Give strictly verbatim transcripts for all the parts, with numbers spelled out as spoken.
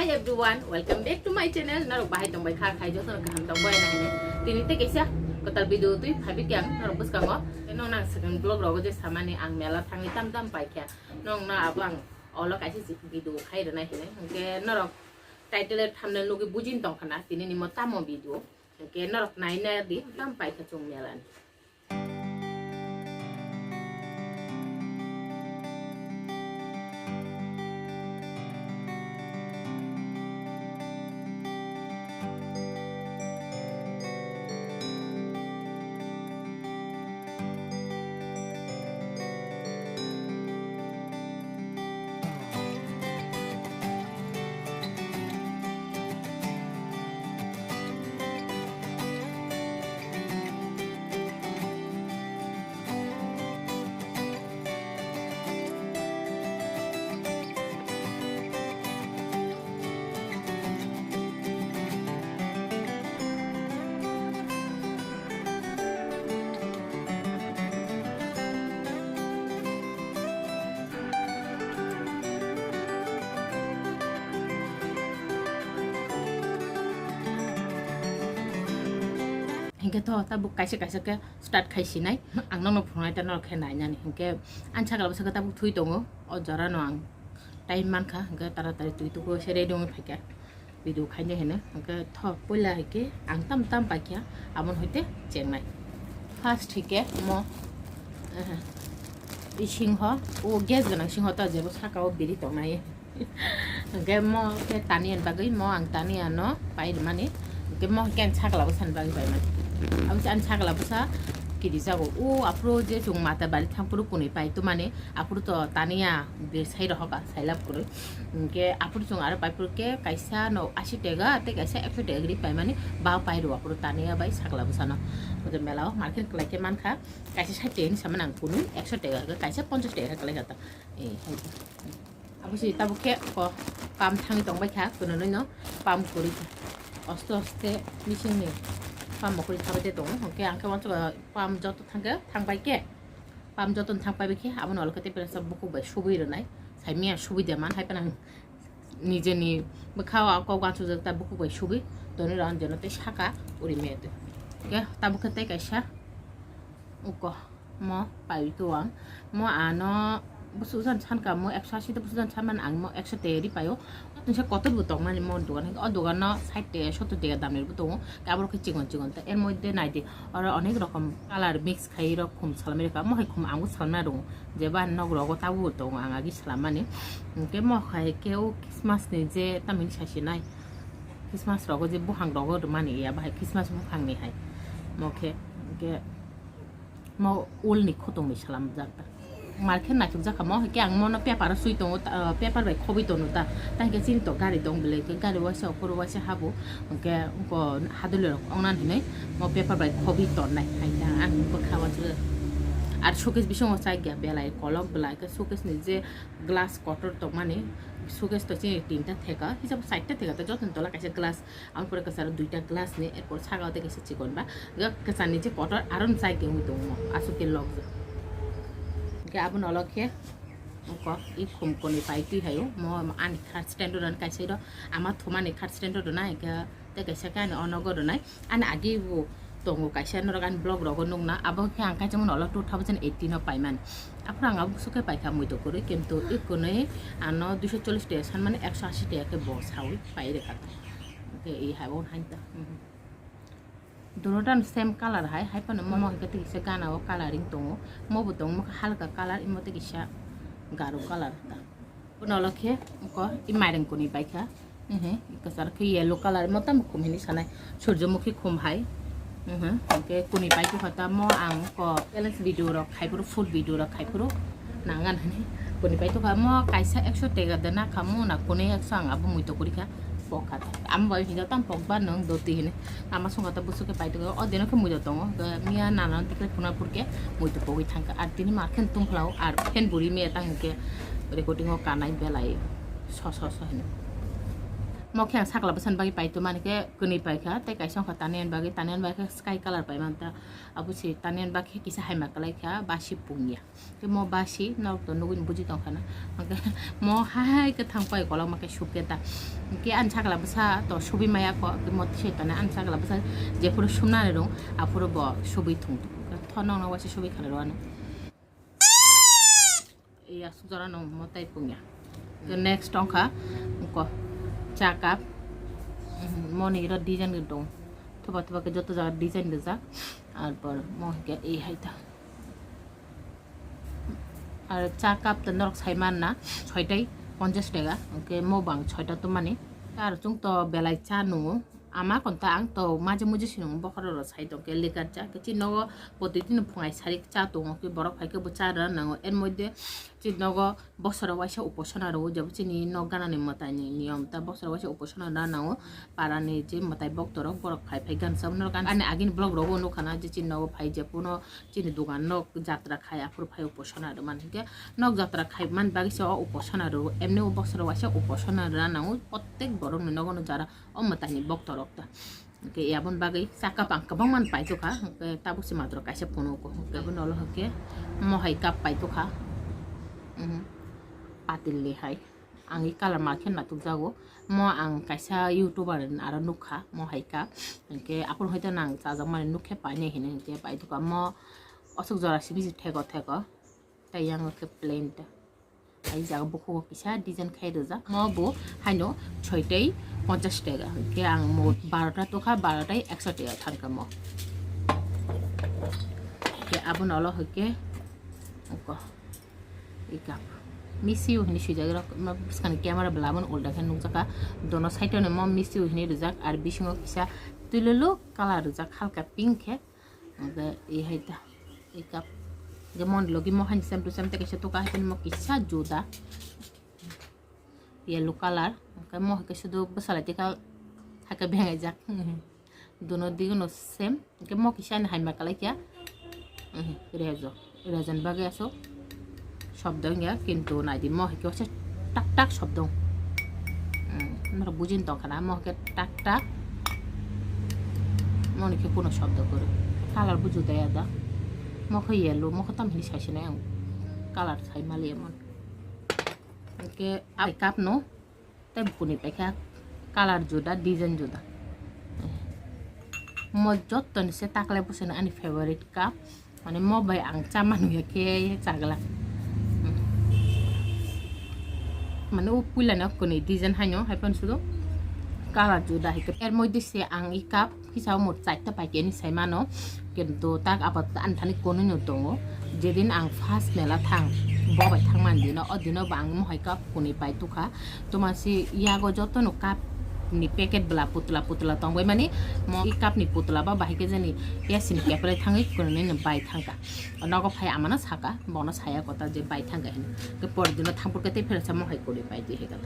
Hey everyone, welcome back to my channel. Norok bahai tongbai kha, khai jotono kaham tongbai na hini. Tini te kaisa kotor video twi phabi kyang norok bwskango. Tei nong nang second vlog rogo je samani ang mela thangni tam tam pai kha. Nong na abo ang olo kaisa video khai rwnai hini. Hwnkhe norok title thumbnail nugwi bujin tong khana tini ni mo tamo video. Hwnkhe norok nai na di tam pai kha chwng mela ni. Hinkhe tho tabuk kaisa kaisa khe start khai sinai. Ang nokno phunai ta norok khe nainani. Hinkhe ani sakla bwsakhe tabuk thui tongo. O jora no ang time mankha, hinkhe taratari twi tuku se ready wngwi phaikha. Video khaina hino, hwnkhe tho puila hai khe ang tam tam paikha, aboni hoite chengnai. First hai khe mo, eh, bisingho, o gas gwnang singho ta jebo saka o biri tongnai. Hwnkhe mo khe tani ani bagwi, mo ang tani ano pai rwmani. Hwnkhe mo khe ang sakla bwsani bagwi paimani. Abo se ani sakla bwsa kiri jago. O aphuru je chwng mata bari thang phuru kwnwi pai tumani, aphuru to tani a bwsai rohoka sailab kwrwi. Hwnkhe aphuru chwng aro paiphuru khe kaisa no ashi tega tei kaisa ekso tega gri paimani ba pai rw aphuru tani a bai sakla bwsano. Hwnkhe mela o market kwlai khe mankha kaisa sait tega hinwi samani ang kunu ekso tega hwnkhe kaisa ponchas tega kwlai kha ta. Eh, hai khe. Abo se tabuk khe ko pam thangwi tongbai kha, kununui no pam kwrwi kha. Aste aste machine ni pam bo kwrwi thabai de tongo. Hwnkhe ang khe uansukha pam joto thang khe thang pai khe. Pam jotono thang paibai khe, abono olo khe tei pelasa bukhuk bai subui rwnai. Saimanya subui de man, hai phano ang nijeni bwkha o kok uansukjak ta bukhuk bai subui tonwi rw ang, jeno tei saka uri maya twi. Hwnkhe tabuk khe tei kaisa uko mo paiwi khe ang. Mo ano bwswk jani sankha, mo ekso ashi ta bwswk jani sanmani, ang mo ekso teri paio. Tungsa kotor bo tongmani mo dogan, o dogan no sait tega sottor tega damni bo tongo, tei aborok khe chikon chikon ta, er moddhe nai di, oro onek rokom color mix khai rok khum salamai rwkha, mo hai khum ang bo salamna rwngo, je ba nok rogo tabuk bo tongo ang agi salammani. Hwnkhe mo hai khe o Christmas ni je tamoni sasinai, Christmas rogo je buphang rogo rwmani ya, bahai Christmas buphang ni hai, mo khe, hwnkhe. Mo wool ni khotong ni salamjak ta. Market naithok jakha mo, hwnkhe ang mono paper o swi tongo, ah, paper bai khobwi tono ta. Tei hwnkhe chini to gari tong belai, hwnkhe gari waisa ophuru waisa habo, hwnkhe wngko hadulwi rok ongna hinwi mo paper bai khobwi tonnai. Hai ta ang bwkha o se. Ar showcase bisingo chai kha belai kolok belai, hwnkhe showcase ni je glass kotor tongmani, showcase to chini tinta theka, hisab side ta theka ta, jotoni tola kaisa glass. Ang pore kwcharo duita glass ni, erpor saka o tei kaisa chikon ba. Ga kwchar ni je kotor aro ni side wngwi tongo, aswk khe lokjak. Hwnkhe abono ulo khe wngkok i khum kwnwi pai twi hai o, mo ani third stand o rwna kaisa iro ama thumani third stand o rwna, hwnkhe tei kaisa khe ani o nogo rwnai. Ani agi bo tongo kaisa norok ani vlog rogo nukna, abo khe ang kaisa mano ulo two thousand eighteen o paimani. Aphuru ang abo bwswk khe paikha muitu kwrwi, kintu i kwnwi ano duiso chollish tega sanmani ekso ashi tega khe bo sawi pai rwkha. Hwnkhe i hai bo hai ta. Mhm. Dunotan same color hai, hai phano mo hai khe tei kisa gana o coloring tongo. Mo bo tongo mo khe halka color, imo tei kisa garo color ta. Bono ulo khe wngkha i mairang kwnwi paikha. Mhm, kwchar khe yellow color, mo tamo khum hinwi sanai. Surjomukhi khum hai. Mhm, hwnkhe kwnwi paikha ta mo ang ko challenge video rok khai phuru, food video rok khai phuru. Nangan hini kuni pai tukha mo kaisa ekso tega dena khamu na kuni ekso ang abo muitu kurikha pokha. Amo bai hinjak tam pokba nung doti hini ama songkha ta busu khe pai tukha o deno khe muitu tongo miya nana tikle khuna purke muitu pogwi thangkha ar tini ma khe tungkhlao ar phen buri miya tang hinkhe recording o kanai belai so so so hini. Mo khe ang sakla bwsani bagwi paito mani khe kwnwi paikha, tei kaisa wngkha tani ani bagwi, tani ani bagwi khe sky colour paimanta. Abo se tani ani bagwi khe kisa haima kwlaikha, basi pungya. Tei mo basi norok to nugwi buji tongkha na. Hwnkhe mo hai kwthang pai kolokma khe sukhe ta. Hwnkhe ani sakla bwsa to subwi maya kho, hwnkhe mo twi se tani ani sakla bwsa jephuru sumnani rwng, aphuru bo subwi thung. Tho nokno waisa subwi kha rw ano. Iya, sujara no mo tai pungya. Ke next tongkha ko cha cup. Mhm, moni ro design dong. Thoba thoba ke joto jaga design rijak. Arpor mo ke ei hai ta. Ar cha cup to norok sai man na, soitai ponchash taka. Ke mo bang soita to mani. Ar chung to belai cha nungo. Ama konta ang to maje muje sinong bokhorok rok sai tongkhe likar cha. Ke chini nogo poti tini phungai sarik cha tongo, ke borok phai khe bo cha rwna nango. Er moddhe chini nogo bosoro waisa uposona rwo, jebo chini nok ganani mwtai ni niyom ta bosoro waisa uposona rwna nango. Parani je mwtai boktorok borok phai phai gansa norok ani agini vlog rogo nukha na je chini nogo phai je kuno chini dogan nok jatra khai aphuru phai uposona rwmani hinkhe nok jatra khai man bagwi se o uposona rwo. Emni o bosoro waisa uposona rwna nango, protek borokni nogo no jara o mwtaini boktorok ta. Hwnkhe aboni bagwi cha cup ang kwbangma paitokha, hwnkhe tabuk se matro kaisa phunukgo. Hwnkhe aboni ulo hwnkhe mohai cup paitokha, mhm, patilni hai. Ang i colour ma khe natukjago. Mo ang kaisa YouTuber ni aro nukha mohai cup. Hwnkhe aphuru hwnkhe nang chajakmani nukkhe painai hinwi hwnkhe paitokha. Mo aswk jora simi se thego thego. Tei yang khe plain ta. Ai jaga bukhugo kisa design khai rijak. Mo bo haino soitai ponchash taka. Hwnkhe ang mo barota tokha, barota ekso taka thangkha mo. Hwnkhe abono ulo hwnkhe oko i cup. Misi o hinwi swijak rok, ma bwskangni camera bwlamani ulta khe nukjakha. Dono side o no mo misi o hinwi rijak, ar bisingo kisa tululu colour rijak, halka pink khe. Hwnkhe i hai ta, i cup. Hwnkhe mon logi mo haino same to same tei kaisa tuka hai mo kisa juda. Yellow colour. Hwnkhe mo hai khe sudu bwsala tikha hai khe bengaijak. Dono digo no same. Hwnkhe mo kisa ani haima kwlai kya. Rejo. Rejoni bagwi aswk. Shobdo wngya, kintu naidi mo hai khe waisa tak tak shobdo wng. Hmm, norok bujin tongkha na, mo hai khe tak tak. Moni khe kuno shobdo kwrwi. Colour bo juda ya da. Mo khe yellow, mo khe tamo hini sai sinai ang. Colour sai maliya mo. Hwnkhe ai cup no. Tei bukuni paikha colour juda, design juda. Mo jottoni se taklai bwswkni ani favorite cup. Mane mo bai ang cha manwi khe chagla. Mane o puila no kwnwi design haino, hai phano sudo colour juda hai khe. Er moddhe se ang i cup kisa omo chaita paikeni sai mano, kintu tak apatot ani thani konwi no tongo. Jedin ang first mela thang, bo bai thang man dino, o dino bo ang mohai cup kwnwi pai tukha. Toma si yago joto no cup ni packet bwla putla putla tong bai mani, mo i cup ni putla ba bahai khe jani yasini kepre thangwi kwnwi no bai thangkha. Nogo phai amano saka, bono saya kota je bai thangkha hino. Ke pori dino thangpur khe tei phela sa mohai kwnwi pai di hai khe.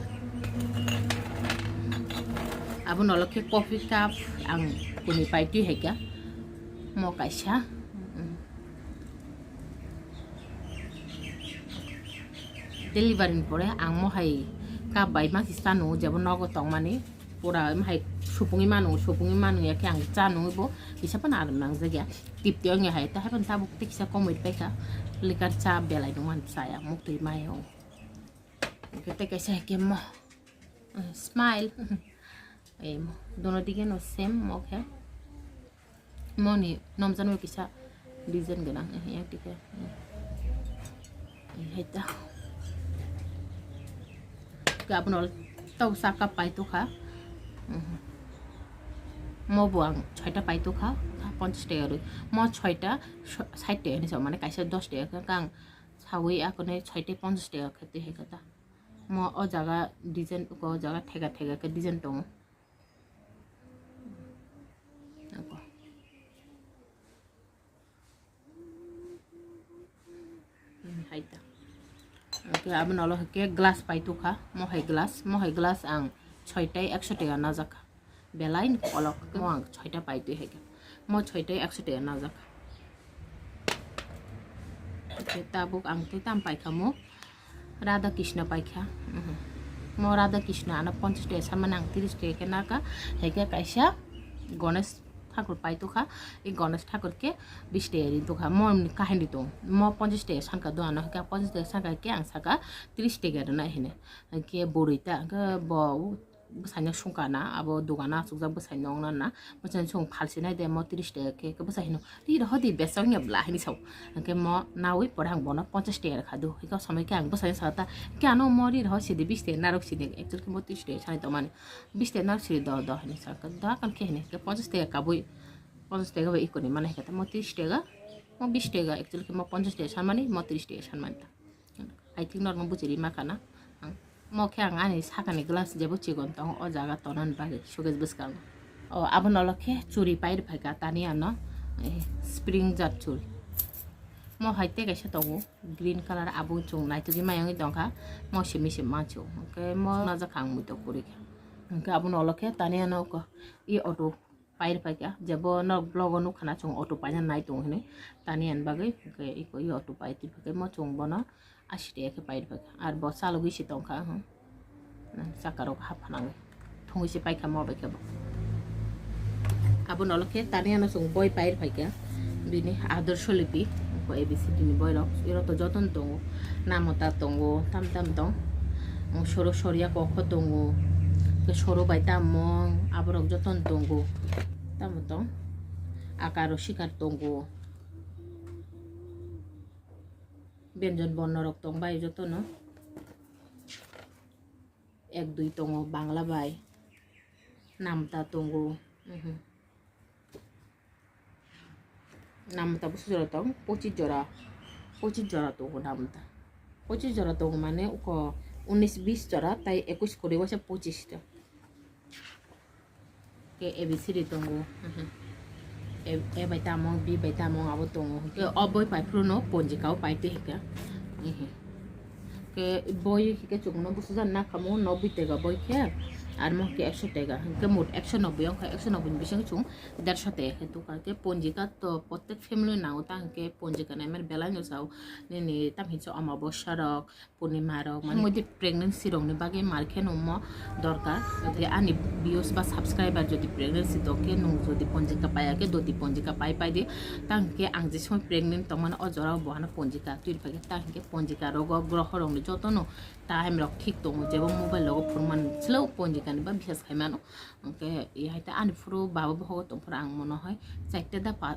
Abo nolo khe coffee cup ang kwnwi pai twi hai khe. Mo kaisa. Delivery ni pore ang mohai cup bai ma kisa nungo jebo nogo tongmani. Pura mohai supungwi manu, supungwi manu ya khe ang cha nungwi bo kisa phano aram nangjak ya. Tipti ongya hai ta hai phano tabuk tei kisa komwi paikha. Likar cha belai nungmani chaya muktwi mai ong. Hwnkhe tei kaisa hai khe mo. Smile. Ei mo. Dono dige no same mo khe. Moni nomjano kisa design gwnang, eh, yang tika. Eh, hai ta. Ke abono tau saka pai tukha. Mhm. Mo bo ang soita pai tukha, ponchash taka rwi. Mo soita so-, sait taka ni sa, mane kaisa dos taka khe kang sawi akone soita ponchash taka khe twi hai kata. Mo o jaga design, o jaga thega thega khe design tongo. Ako. Hmm, hai ta. Oke, abo nolo hwnkhe glass pai tukha. Mo hai glass, mo hai glass ang soitai ekso taka najak kha. Belai ni kolok mo ang soita pai twi hai kha. Mo soitai ekso taka najak kha. Oke, tabuk ang tei tam pai kha mo. Radha Krishna pai kha. Mhm. Mo Radha Krishna ano ponchash taka sanmani ang trish taka khe naka, hwnkhe kaisa Ganesh Thakur pai tokha, i Ganesh Thakur khe bish taka ri tokha, mo kahini tong, mo ponchash taka sanka do ano, hwnkhe ponchash taka sanka khe ang saka trish taka rwna hino, hwnkhe bwrwi ta, hwnkhe bo bwsaino sungkha na, abo dogano achukjak bwsaino ongna na, bwsaino sung phalsi nai de, mo trish taka khe, khe bwsai hino, "Ri rohor di, besa wngya bwla," hinwi sao. Hwnkhe mo nawi pore ang bono ponchash taka rwkha do. Hwnkhe o somoi khe ang bwsaino sao ta, "Khe ano mo ri rohor sidi, bish taka narwk sidi, actually khe mo trish taka sanai tongmani, bish taka narwk sidi do do," hinwi sa khe, "Do akon khe," hinwi khe ponchash taka kabui, ponchash taka bai ikoni mana hwnkhe ta mo trish taka, mo bish taka, actually khe mo ponchash taka sanmani, mo trish taka sanmani ta. I think norokno bujiri ma khana. Ang, mo khe ang ani sakani glass jebo chikon tongo, o jaga tonani bagwi showcase bwskango. O, abono ulo khe churi pai rwphaikha tani ano, eh, spring jat churi. Mo hai tei kaisa tongo, green colour, abo chwng naitugwi mayangwi tongkha, mo simi se mancho. Hwnkhe mo najak kha ang muitok kwrwi kha. Hwnkhe abono ulo khe tani ano ko, i auto pai rwphaikha, jebo norok vlog o nukha na chwng auto paina nai tongo hinwi, tani ani bagwi, hwnkhe iko i auto pai twi phaikhe mo chwng bono ashi taka khe pai rwphaikha, ar bo chalogwi se tongkha, hmm. Chaka rok hap phanangwi thwngwi se paikha mo bai khe bo. Abono ulo khe tani ano chwng boi pai rwphaikha, bini Adorsho Lipi, ko A B C D ni boi rok, iro to jotono tongo, Namata tongo, tam tam tong, Soro Soria Kokho tongo, Soro bai Tamong, aborok jotono tongo. Tamo tong? Akaro sikar tongo. Benjon borno rok tong bai jotono. Ek dui tongo Bangla bai. Namta tongo. Mhm. Namta busu jora tong, pochis jora. Pochis jora tongo namta. Pochis jora tongo mane uko unis bis jora, tai ekush kori waisa pochis ta. Ke A B C D tongo. Mhm. A, A bai tamong, B bai tamong abo tongo. Ke o boi pai phuru no ponjika o pai te hika. Mhm. Ke boi ke chwngno busujan na kamo noboi tega boi khe. Ar mo ke ekso tega. Ke mot ekso noboi ongkha, ekso noboi ni bising chwng derso tega khe tukha. Ke ponjika to protek family nango ta hwnkhe ponjika nai mani belai no sao. Nini tam hinsa omabosya rok, purnima rok, mane modi pregnancy rok ni bagwi mar khe no mo dorkar. Jodi ani views ba subscriber jodi pregnancy dok khe nung jodi ponjika paiya khe doti ponjika pai pai di. Tang khe ang je somoi pregnant tongmani o jora o bo ano ponjika twi rwphaikha. Tang khe ponjika rogo groho rok ni joto no time rok thik tongo, jebo mobile rogo phuru mani slow ponjika ni ba bisas khai mano. Hwnkhe hai ta ani phuru baba bohogo tong phuru ang mono hai chaita da pa-,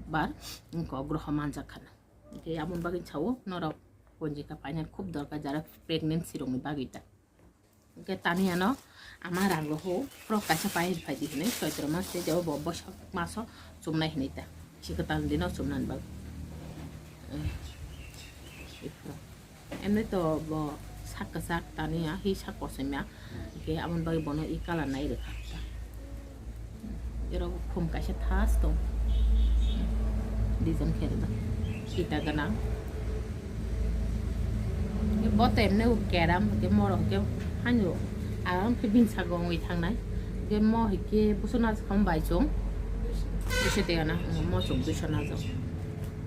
bar wngkha groho manjak khana. Hwnkhe aboni bagwi sao norok ponjika painani khub dorkar jara pregnancy rokni bagwi ta. Hwnkhe tani ano ama rang roho frock kaisa pai phai di hinwi soitro mas tei jabo bo bosak maso chumnai hinwi ta. Bisi kwtal dino chumnani bagwi. Eh, i frock. Emni to bo sak kwchak tani ya, hi sak kosom ya. Hwnkhe aboni bagwi bono i colour nai rwkha. Ero khum kaisa thas tong. Design khe rwjak. Kita gwnang. Bo to emne o keram hwnkhe morok hwnkhe haino aram khe bini sago wngwi thangnai. Hwnkhe mo hwnkhe buso najak kha bai chwng. Duiso tega na, mo chwng duiso najak.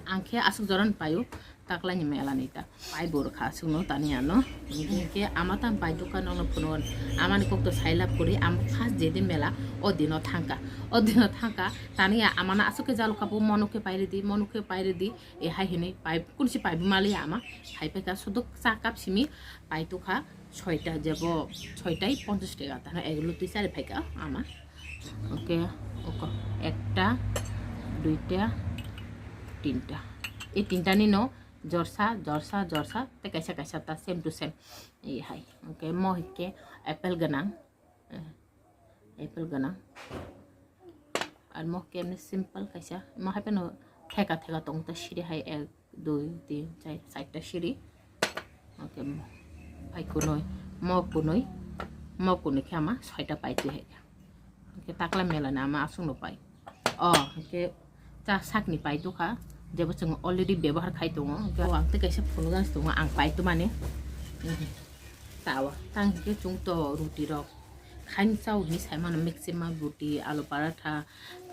Ang khe aswk jora ni paio. Taklaini mela ni ta pai bo rwkha aswkno tani ano. Hinkhe ama tang pai dukha nokno phunukgo. Amani kokto sailab kwrwi, ama first jedin mela o dino thangkha. O dino thangkha. Tani amano aswk khe jalukha bo, mo nokhe pai rwdi, mo nokhe pai rwdi. E hai hinwi pai, kunsi pai bo maliya ama. Hai paikha suduk cha cup simi pai tukha. Soita jebo soitai ponchash taka tano eglo twi chari phaikha ama. Oke, oko ekta, duita, tinta. Ei tinta ni no jorsa, jorsa, jorsa, tei kaisa kaisa ta same to same. Ei hai. Oke, mo hikke apple gwnang. Eh, apple gwnang. Ar mo kemni simple kaisa. Mo hai phano theka theka tong ta siri hai ek, dui, tin, char, charta siri. Oke, mo hai kunui, mo kunui, mo kunui khe ama soita pai twi hai. Oke, takla mela ni ama aswk no pai. O, oke, cha sakni pai dukha, jebo chwng already bebohar khai tongo. Oke, o ang tei kaisa phunukjak tongo, ang pai tongmani. Tawa, tang hwnkhe chwng to ruti rok. Khaini chao hinwi sai mano, maximum ruti, alu paratha,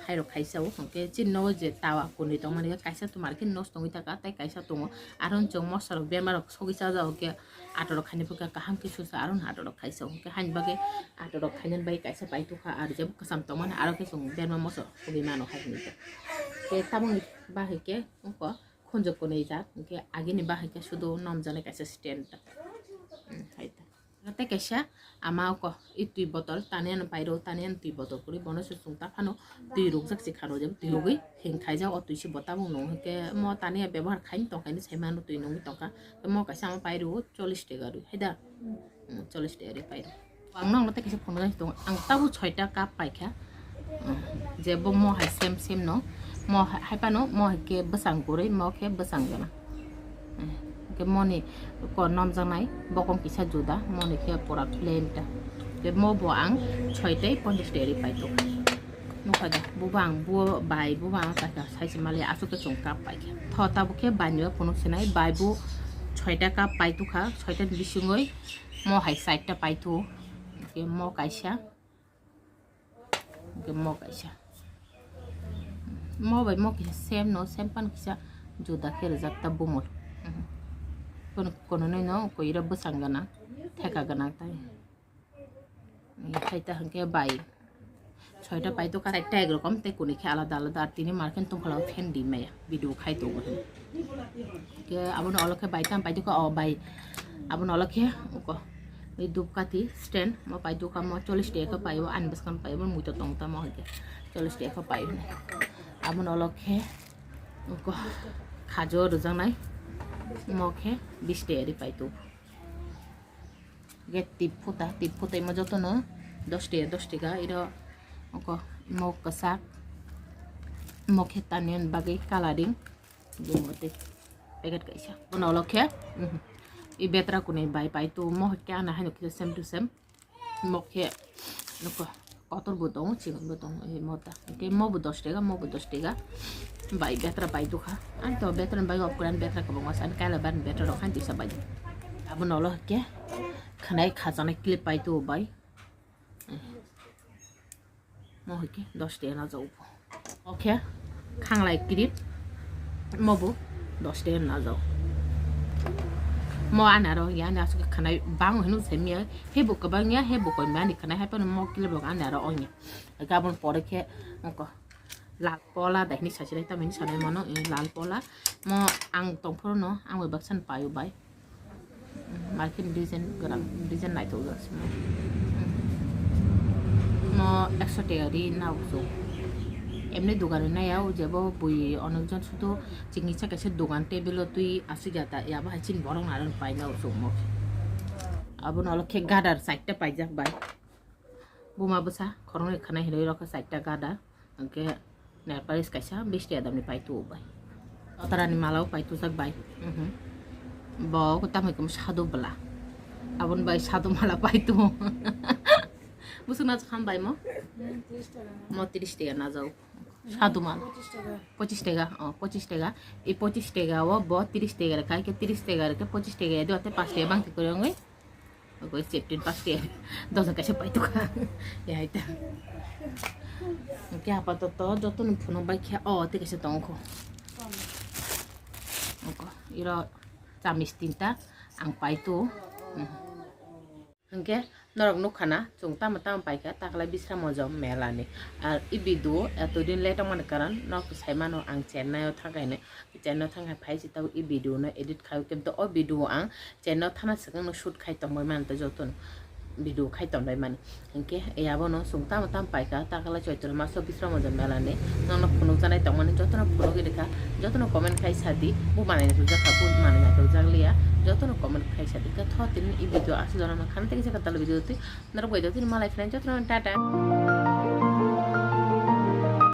hairok khai chao. Hwnkhe chini nogo je tawa kunui tongmani, kaisa tumar khe nosto wngwi taka, tei kaisa tongo. Aro chwng mosa rok, berma rok sogwi chajago khe, atorok khaina bagwi kaham khe susa, aro atorok khai chao. Hwnkhe haini bagwi atorok khainani bagwi kaisa paithok kha, aro jebo kwcham tongmani, aro khe chwng berma mosa sogwi mano hai hinwi khe. Tei tamoni bahai khe wngkha khunjwk kunui jak, hwnkhe agini bahai khe sudo nomjaknai kaisa stand ta. Hmm, hai ta. Tei kaisa ama oko i twi botol, tani ano pairo, tani ano twi botol kwrwi, bono se chwng ta phano twi rukjak se kharo, jebo twi rugwi hing khaijak, o twi se bo tabuk nung, hwnkhe mo tani ya bebohar khaini tongkha, hinwi sai mano twi nungwi tongkha, mo kaisa ama pairo chollish taka rwi, hai da? Hmm, chollish taka rwi pairo. Ang nokno tei kaisa phunukjak tong, ang tabuk soita cup paikha. Hmm, je bo mo hai same same no, mo hai, hai phano mo hai khe bwsang kwrwi, mo khe bwsang gana. Hmm, hwnkhe moni kok nomjaknai bokom kisa juda, moni khe pura plain ta. Khe mo bo ang soita ponchash taka rwi paitokha. Nukha da, bubo ang, bubo bai, bubo ang paikha, sai se mali aswk khe chwng cup paikha. Tho tabuk khe bai ni phunuk sinai, bai bo soita cup paitokha, soita ni bisingwi mo hai side ta paitho, hwnkhe mo kaisa, hwnkhe mo kaisa. Mo bai mo kisa same no, same pan kisa juda khe rijak ta bumul. Kono, kono noi no, koi ira bwsang gana, theka gana tai. Hai ta hwnkhe bai soita paitokha, chaita ek rokom tei kuni khe alada alada, ar tini market tongkha o fan di maya video khai tongo hwn. Khe abono olo khe bai tam paitokha o bai, abono olo khe oko bai dupkati stand mo paitokha, mo chollish taka khe paio, ani bwskang paio, muitu tong tamo hwnkhe chollish taka khe paio. Abono olo khe oko khajo rwjaknai, mo khe bish taka ri paito. Ge tip phuta, tip phuta imo jotono dos taka, dos taka, iro oko mok kwchak, mok khe tani bagwi coloring, je motwi packet kaisa. Bono olo khe, mhm, i betra kunui bai paito, mo khe ana haino khe same to same, mok khe noko. Kotor bo tongo, chigon bo tongo, eh, mota. Hwnkhe mo bo dos taka, mo bo dos taka. Bai betra bai dukha. Ani to betra bai opkuran betra kwbangma sa, ani kaila ban betra rok han tisa bai. Abo nolo hwnkhe khwnai khajaknai clip bai tu bai. Mo hwnkhe dos taka na jago. Okhe khanglai clip. Mo bo dos taka na jago. Mo ani aro ya, ani aswk khwnai bang hwnwi se miya. He bo kwbang ya, he bo koi mani khwnai hai phano mo clip rok ani aro onya. Gabon pore khe, oko, lal pola dai hini sachilai tamani sanai mano, eh, lal pola. Mo ang tongphuru no, ang bai baksan paio bai. Market design gorang, design naithok jak simo. Mo ekso taka ri na uso. Emni dogan ri nai ya, o jebo bui onekjon sudu chingni sa kaisa dogan table o twi aswk ya ta, ya bahai chini borok naro pai na uso mo. Abo no olok khe gadar side ta paijak bai. Buma bwsa khoroknwi khwnai hinwi rokha chaita gada, hwnkhe nail polish kaisa bish taka damni pai tubu bai. Otarani malao pai tujak bai. Mhm. Bo tamoi khe sadhu bwla. Aboni bai sadhu mala pai tubu. Bwswk najak ham bai mo? Mo tris taka najao. Sadhu mala. Pochis taka, oh, pochis taka. I pochis taka o bo tris taka rwkha, khe tris taka rwkhe pochis taka ya do, tei pas taka bangkhe kwrwi wngwi. Ogo cheptin pas te dojan kaisa paitokha. Ya ita. Hwnkhe apatoto jotono phunuk bai khe o tei kaisa tongkho. Ogo iro chamis tinta ang paito. Hmm. Hwnkhe norok nukha na chwng tamo tamo paikha takla Bisramganj mela ni. Ar i video etodin late wngmani karon norok sai mano ang Chennai o thangkha hinwi. Channel thang hai phai si tabuk i video no edit khai khe o video ang channel thana swkang no shoot khai tong bai mani tei joto no video khai tong bai mani. Hinkhe e abo no chwng tamo tamo paikha takla Choitro maso Bisramganj mela ni nono phunuk janai tong mani joto no phunuk rikha joto no comment khai sadi bu manai na tubujak kha bu manai na tubujak liya joto no comment khai sadi khe tho tini i video aswk jora no khana tei kisa kwtal video twi norok bai do tini malai phinai joto no tata.